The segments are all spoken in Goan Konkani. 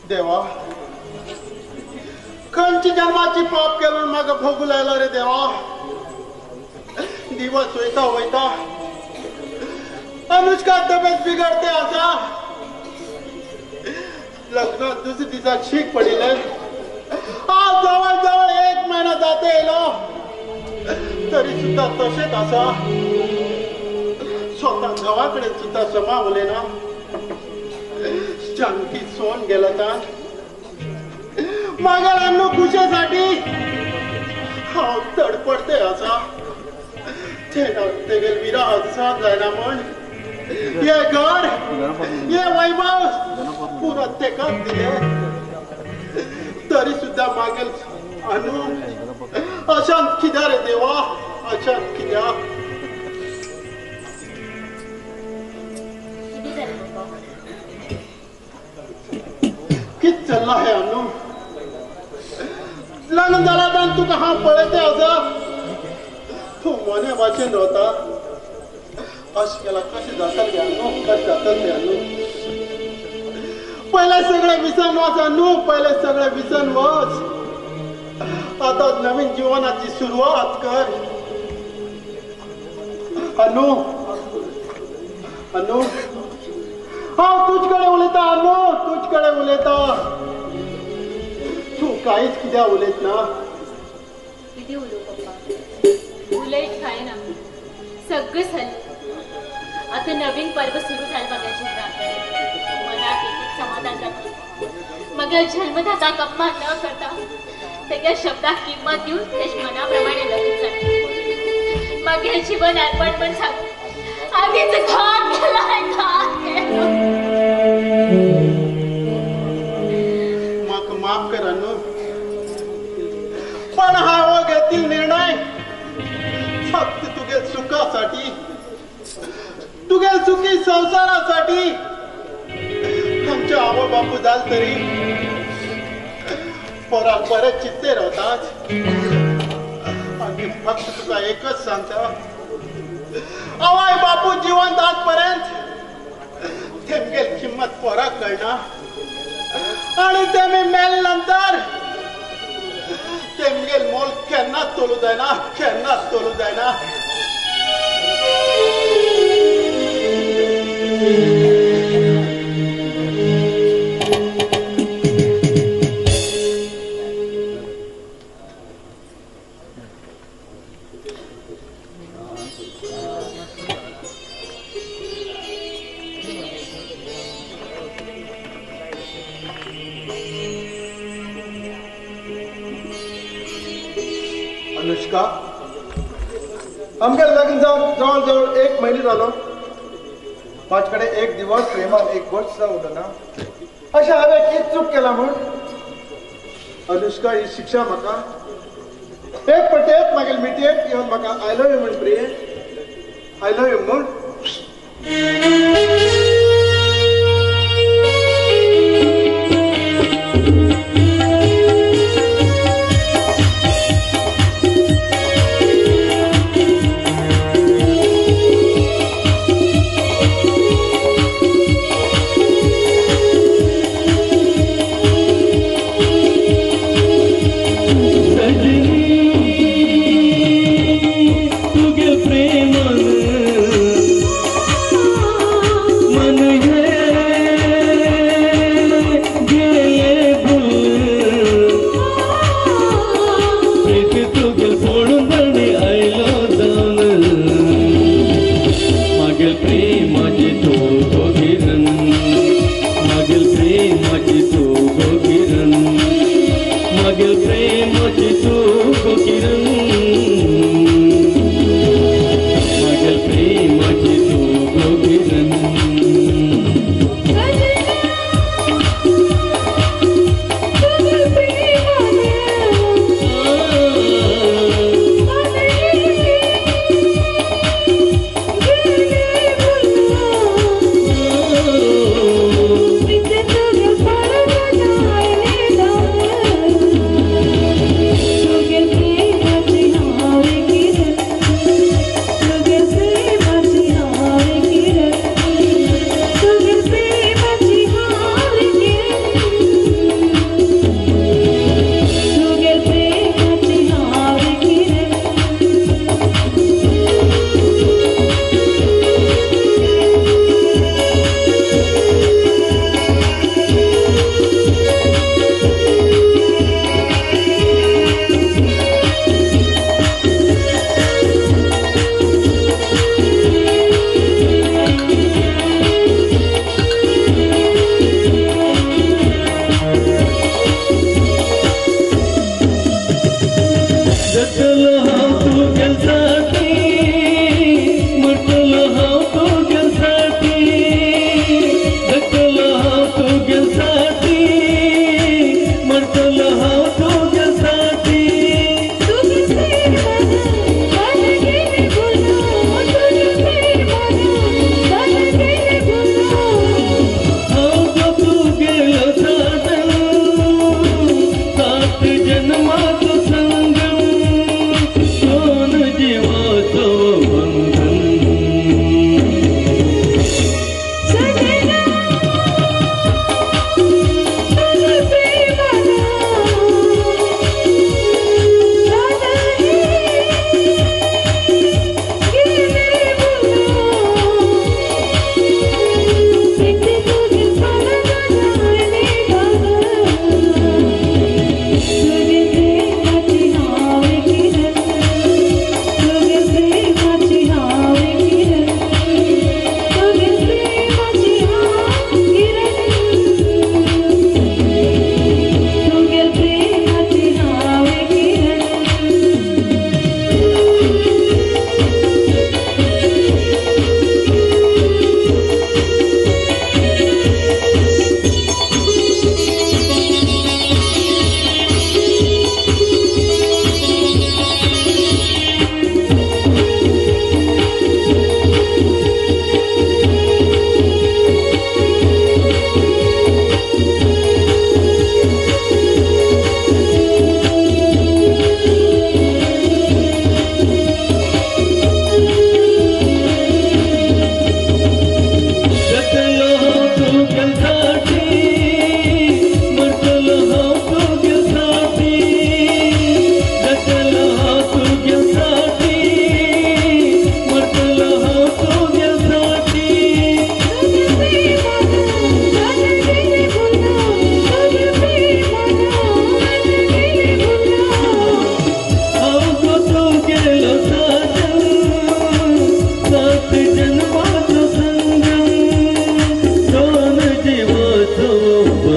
देवा खंयची जन्माची पाप केलं म्हाका भोगू लायलो रे देवा. दिवस वयता वयता अनुष्का तब्येत बिगडते आसा. लग्न दुसऱ्या दिसा शीक पडिल्लें. आज जवळ जवळ एक महिना जाते येयलो तरी सुद्धा तशेंच आसा. स्वता घोवा कडेन सुद्धा समा उलयना. जानकी सोन गेला तान मागेल अन्नू खुशेसाठी हांव तडपडते आसा. तेगेल विरा सहन जायना म्हण हे घर हे वैभव पुरा तेकाच दिले तरी सुद्धा मागेल अनु अशांत कित्या रे देवा, अशांत कित्या. कित चल्ला हे अनु? लग्न जाला तान तुका हांव पळयते आसा. तूं मोने भाशेन रावता. अशें केला कशें जातलें गे अनु, कशें जातलें अनु? पयलें सगळें विसरून वच अनु, पयलें सगळें विसरून वच. आतां नवीन जिवनाची सुरवात कर अनु. अनु हांव तुज कडेन उलयता अनु, तुज कडेन उलयता. तूं कांयच कित्याक उलयतना? कितें उलोवं पप्पा? उलयत कांय ना, सगळें जालें. आतां नवीन पर्व सुरू जालें म्हाज्या जिवनांत. मनाक एक एक समाधान जातलें. म्हज्या जल्मदाताक अपमान न करता तेज्या शब्दाक किंमत दिवन तेज मना प्रमाणे लग्न जालें. म्हगेलें जीवन अर्पण म्हण सांगून आगीच घात केलाय, घात केलो. म्हाका माफ कर अनु, पण हांव घेतील निर्णय फक्त तुगे सुखासाठी, तुगे सुखी संसारासाठी. आमचे आवय बापू जाल तरी पोराक बरें चित्ते रावतात. आनी फक्त तुका एकच सांगता, आवय बापू जिवंत आसपर्यंत तेमगेल किंमत पोराक कळना आनी तेमी मेल नंतर तेमगेल मोल केन्नाच तोलू जायना, केन्नाच तोलू जायना. अनुष्का, आमगे लग्न जावन जवळ जवळ एक म्हयनो जालो. म्हाजे कडेन एक दिवस प्रेमान एक गोश्ट सुद्दां उलयना. अशें हांवें कितें चूक केला म्हूण अनुष्का ही शिक्षा म्हाका? एक पटेत मागीर मिटयेक येवन म्हाका I love you म्हूण प्रिये, I love you म्हूण. तुगे प्रेमान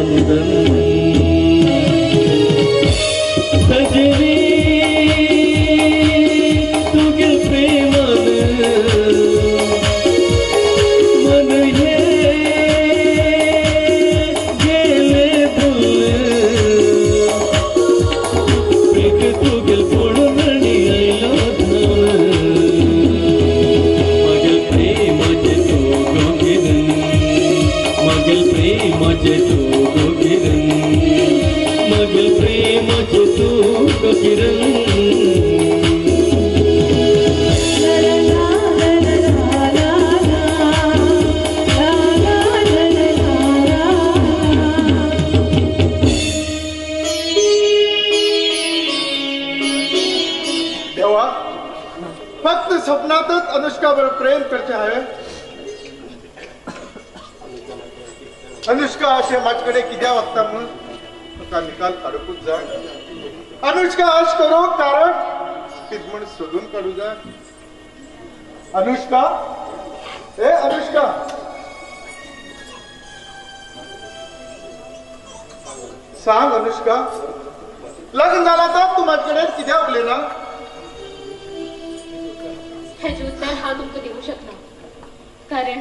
बंधन सजनी तुगे प्रेमान मन हे गेले भूल एक तुगे पळोवणी आयलो धांवन मगेल प्रेमाचें तूं गो किरण मगेल प्रेमाचें तूं गो किरण मगेल प्रेमाचें तूं गो किरण. देवा फक्त स्वप्नातच अनुष्का बरोबर प्रेम करचे हांवें. अनुष्का अशें म्हाजे कडेन कित्याक वागता म्हणून म्हाका निकाल काडूंकूच जाय. अनुष्का अशें करूंक कारण कितें म्हूण सोदून काडूं जाय. अनुष्का ए अनुष्का सांग अनुष्का लग्न जालां तर तूं म्हाजे कडेन कित्याक उलयना? हेजें उत्तर हांव तुमकां दिवंक शकना कारण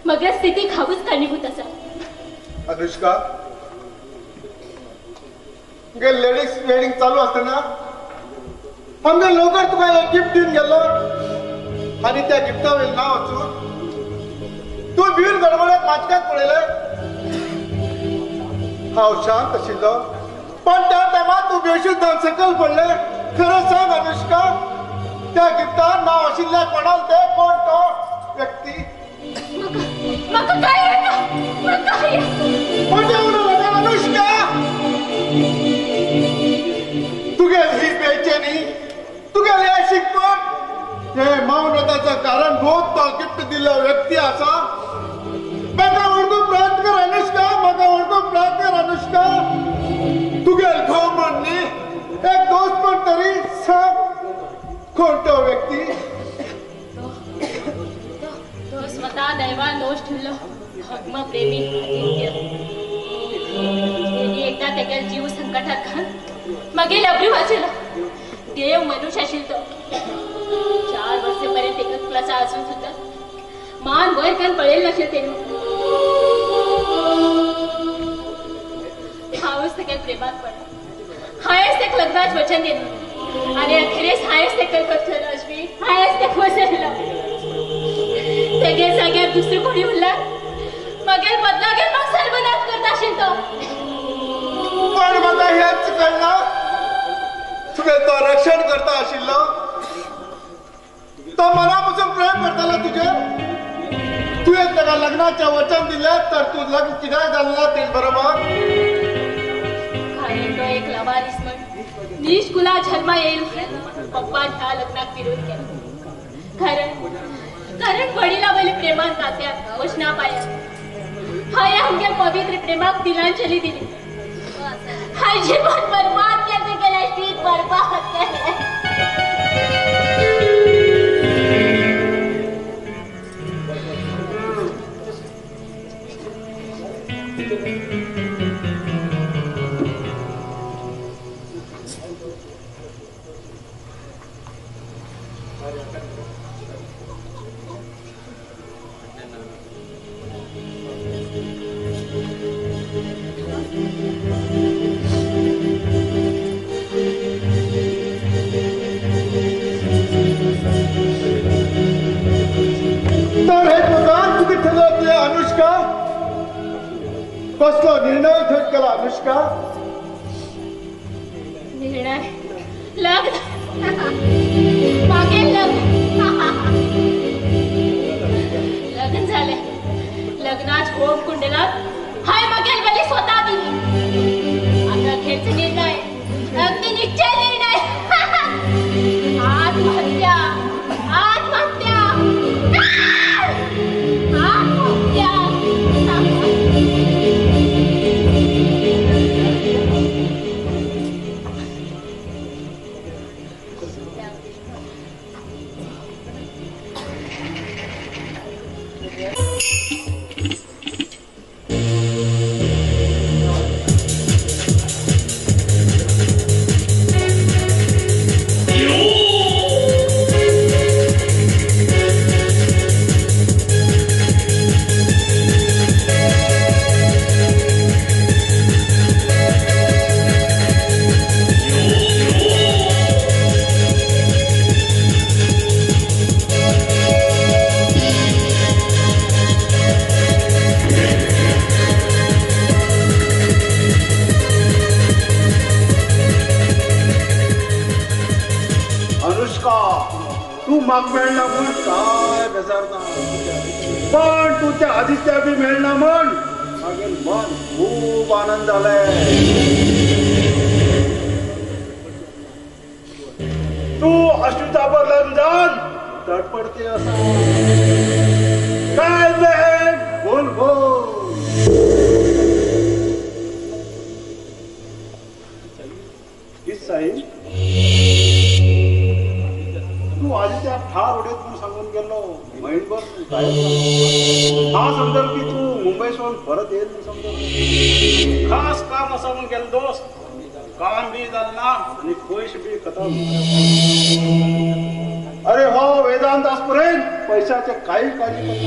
म्हगे स्थितीक हांवूच कारणीभूत आसा. अनुष्का तुगे लेडीज वेडिंग चालू आसतना आमगे लवकर तुका एक गिफ्ट दिवन गेल्लो आनी त्या गिफ्टा वयलें नांव वचून तूं भिवन गडबडेक म्हाजकाच पळयलें. हांव शांत आशिल्लो पण त्या टायमार तूं बेशुद्ध जावन सकयल पडलें. खरें सांग अनुष्का त्या गिफ्टार नांव आशिल्ल्या कोणाक तें कोण तो व्यक्ती? म्हाका काय येना म्हाका अनुष्का तुगेली ही बेचैनी तुगेली हे शिकवण हे मौनताचें कारण भोव तो गिफ्ट दिल्लो व्यक्ती आसा. म्हाका वळखूंक प्रयत्न कर अनुष्का म्हाका वळखूंक प्रयत्न कर अनुष्का. तुगेल घोव म्हण न्ही एक दोस्त म्हण तरी सांग कोण तो व्यक्ती? तो स्वतः दैवान दोश ठेवलो भग्म प्रेमी आदित्य. तेणी एकदा तेगेल जीव संकटात घाल मागीर लबरी वाचयलो. देव मनुष्य आशिल्लो तो 4 वर्सां पर्यंत एकच क्लासा आसून सुद्दां मान वयर करून पळयलें नाशिल्लें तेणी. हांवूच तेगेल प्रेमात पडलें. हांवेंच तेका लग्नाचें वचन दिलें आनी अखेरेस हांवेंच तेका फसयलो अश्वी हांवेंच तेका फसयलो. तेगे जाग्यार दुसरो कोणी उरला मगेर बदलागेर म्हाका सर्वनाश करता आशिल्लो तो. पण म्हाका हेंच कळना तुवें तो रक्षण करता आशिल्लो तो मना पसून प्रेम करतालो तुजेर. तुवें ताका लग्नाचें वचन दिलें तर तूं लग्न कित्याक जालें ना तेज बरोबर? कारण तो एक लवारीस म्हण निष्कुला जन्मा येईल म्हणून पप्पान ह्या लग्नाक विरोध केलो. कारण कारण वडिला वयल्या प्रेमान नात्याक वचना पाया हांवें आमगे पवित्र प्रेमाक तिलांजली दिली. हांवें जीवन बर्बाद केलें गेलें जीत बर्बाद केलें. तर हे प्रकार कितें ठरलं तुवें अनुष्का? कसलो निर्णय घेवन केला अनुष्का? निर्णय लग्न मागीर लग्न लग्न जालें. लग्नाच होम कुंडलात हांवें मागीर बली स्वता दिली. आतां अखेरचो निर्णय अगदी निश्चय निर्णय आत्महत्या आत्महत्या आत्महत्या. Thank म्हाका मेळना म्हूण काय बेजार ना, पण तूं त्या आदित्या बी मेळना म्हण मागीर मन खूब आनंद जाले. तूं अश्विता लग्न जावन तडपडते आसा. काय तें बोल बोल. साहेब तूं आदित्या ठार उडयत म्हूण सांगून गेल्लो म्हयनभर हांव समजल की तूं मुंबय सोडून परत येयल म्हूण समजल. खास काम आसा म्हूण गेलो दोस्त, काम बी जालें ना आनी पयशे बी खतम. अरे हो वेदांत आसपर्यंत पैशाचे काही काळजी करना.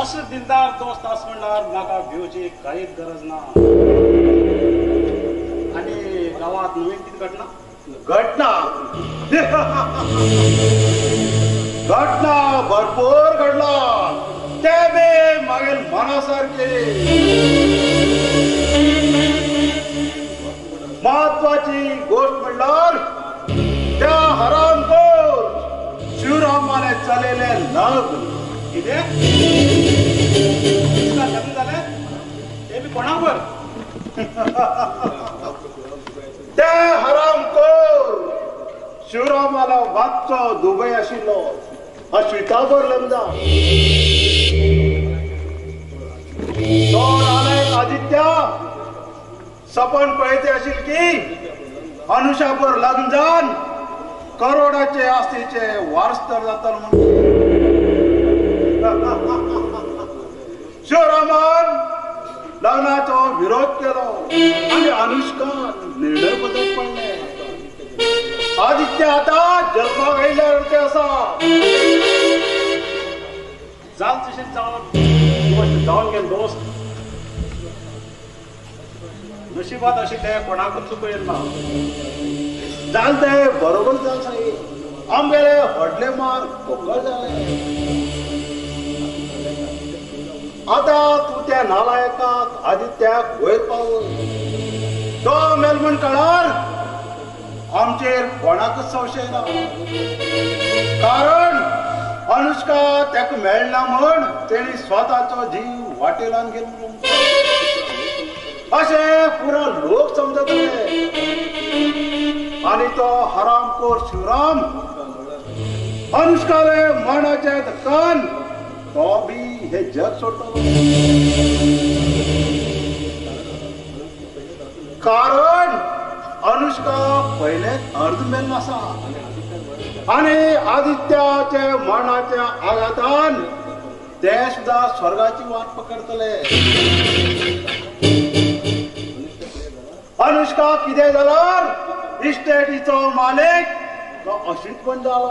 असो दिलदार दोस्त आस म्हणल्यार म्हाका भिवची कांयच गरज ना. आनी गांवांत नवीन कितें घटना? घटना घटना भरपूर घडला, ते बी मागीर मना सारके. महत्वाची गोष्ट म्हणल्यार त्या हरामखोर शिवरामाने चलयलें लग्न. कितें लग्न जालें? ते बी कोणावर? त्या हरामखोर शिवरामाला वागचो दुबय आशिल्लो अश्विताबर लग्न. तो नालायक आदित्या सपन पळयते आशिल्ले की अनुषाबर लग्न जावन करोडाचे आस्तीचे वारसदार जातलो म्हणून. शिवरामान लग्नाचो विरोध केलो आनी अनुष्कान निर्णय बदल पडले. आदित्य आतां जल्माक आयिल्ल्या आसा. जाल तशें जावन गोश्ट जावन गेल दोस्त. नशिबात अशें तें कोणाकूच चुकयल ना. जाल तें बरोबर जाल साहेब. आमगेले व्हडले मार कोकर जाले. आतां तूं त्या नालायकाक आदित्याक वयर पावय. तो मेल म्हण कळार आमचेर कोणाकच संशय ना, कारण अनुष्का ताका मेळना म्हण तेणी स्वताचो जीव वाटेलान गेलो अशें पुरो लोक समजतले. आनी तो हरामखोर शिवराम अनुष्काले मरणाच्या धक्कान तो बी हे जग सोडटलो. कारण अनुष्का पयलेंच अर्द मेल्लो आसा आनी आदित्याचे मरणाच्या आघातान ते सुद्दां स्वर्गाची वाट पकडटले. अनुष्का कितें जाल्यार इस्टेटीचो मालिक तो अश्वित पण जालो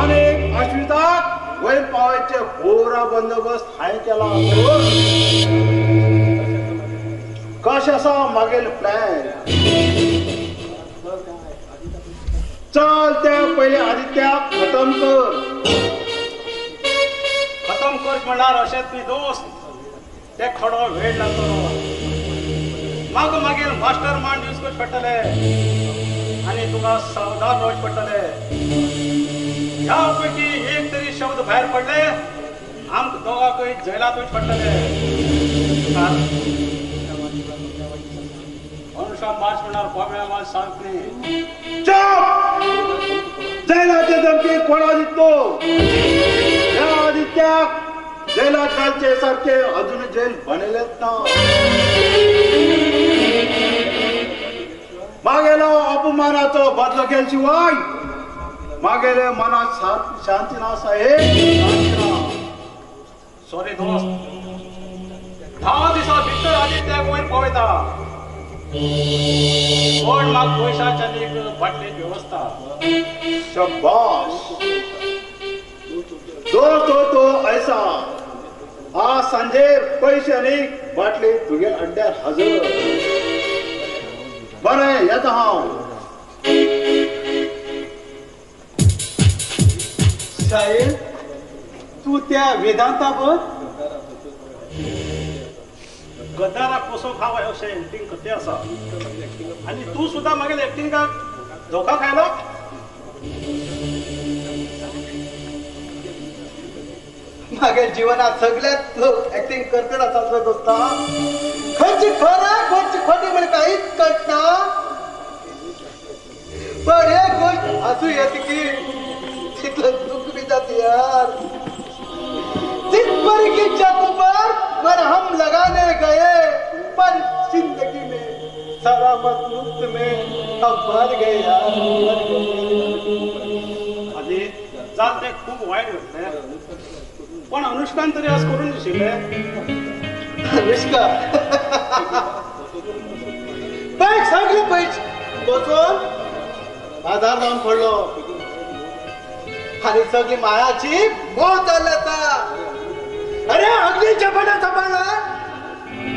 आनी अश्विताक वयर पावयचे पुरा बंदोबस्त हांवें केला. कशें आसा मागीर प्लॅन? चल ते पयले आदित्याक खतम कर. खतम कर म्हणल्यार अशेंच न्ही दोस्त, ते थोडो वेळ लागतलो. मागो मागीर मास्टर मायंड यूज करचें पडटलें आनी तुका सावधान रावचें पडटलें. ह्या पैकी एक तरी शब्द भायर पडले आमकां दोगांकय जैलांत वचचें पडटलें. अनुषा मार्च म्हणल्यार बाबळ्या मार्च सारक न्ही. जैलाचे धमकी कोणा दितलो? ह्या आदित्याक जैलात घालचे सारखे अजून जेल बनयलेंच ना. मागेलो अपमानाचो बदलो घेल शिवाय मागेले मनात शांती ना साहेब. सॉरी दोस्त, 10 दिसां भितर आदित्याक वयर पावयता. पण म्हाका पयशाची आनी एक बाटलेची वेवस्था. शाबाश दोस्त हो तो ऐसा. आज सांजे पैसे आनी बाटली तुगे अड्ड्यार हजर. बरें येता हांव. साहेब तूं त्या वेदांता बर गद्दाराक कसो खाव अशें एक्टिंग करते आसा आनी तूं सुद्दां मागीर एक्टिंगाक धोका खायलो. मागे जीवनात सगळ्यात लोक ऍक्टिंग करतात असं दोस्ता. खर्च खरा खर्च खोटी म्हणजे काहीच कळत ना. पण एक गोष्ट हसू येते की तिथलं दुःख बी जाते यार. जिस पर की चाकू पर मरहम लगाने गए पर जिंदगी में सलामत मुक्त में हम मर गए यार, मर गए. आधी जात ते खूप वाईट घडले पण अनुष्कान तरी आज करून दिशिल्ले. अनुष्का पैक सगळे पैसे बसून बाजार जाऊन पडलो आणि सगळी मायाची मौत आला. अरे अगदी चपाटा चपाडला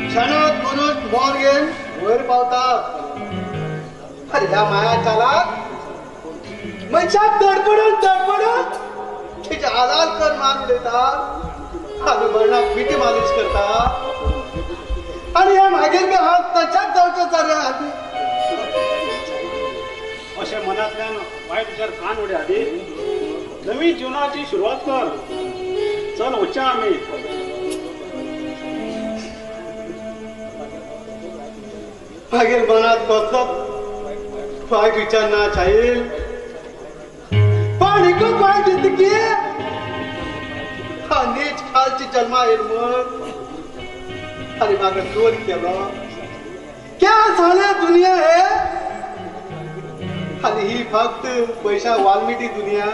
क्षणात म्हणून मोर घेऊन वयर पावतात. अरे ह्या माया चालात मनशाक तडपडून तडपडून तिच्या आलाल कर मारून देतात आणि मरणाक मिठी मालिश करतात. आणि ह्या मागीर बी हात तशाच जावचो चालले. आधी अशे मनांतल्यान वायट विचार कान उडे. आधी नवी जीवनाची सुरवात कर. चल वच्या आमी. मागीर मनात कसलोच वायट विचार ना चाईल पण एकच वायट दिसता की हा नीच खालची जन्मा येईल म्हण. आणि मागीर चोर केलो क्या झाले दुनिया हे. आणि ही फक्त पैसा वाल्मिकी दुनिया.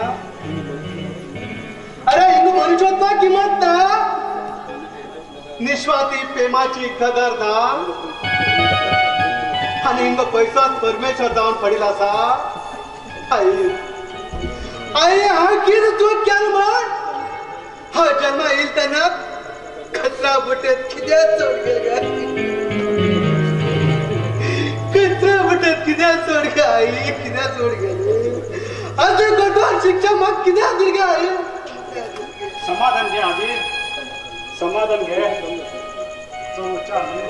अरे हिंदू मनुष्यत्व किंमत ना, निस्वार्थी प्रेमाची कदर ना. आणि हिंग पैसाच परमेश्वर जाऊन पडील असा. आई आई हा किती चूक केलं म्हण. हा जन्म येईल त्यांना कचरा बुटेत कित्याक चोड गेले. कचरा बुटेत कित्याक चोड गे आई, कित्याक चोड गेले. अजून कठोर शिक्षा मग कित्याक दिली गे आई. समाधान घे आधी, समाधान घे. चल वच्या आमी.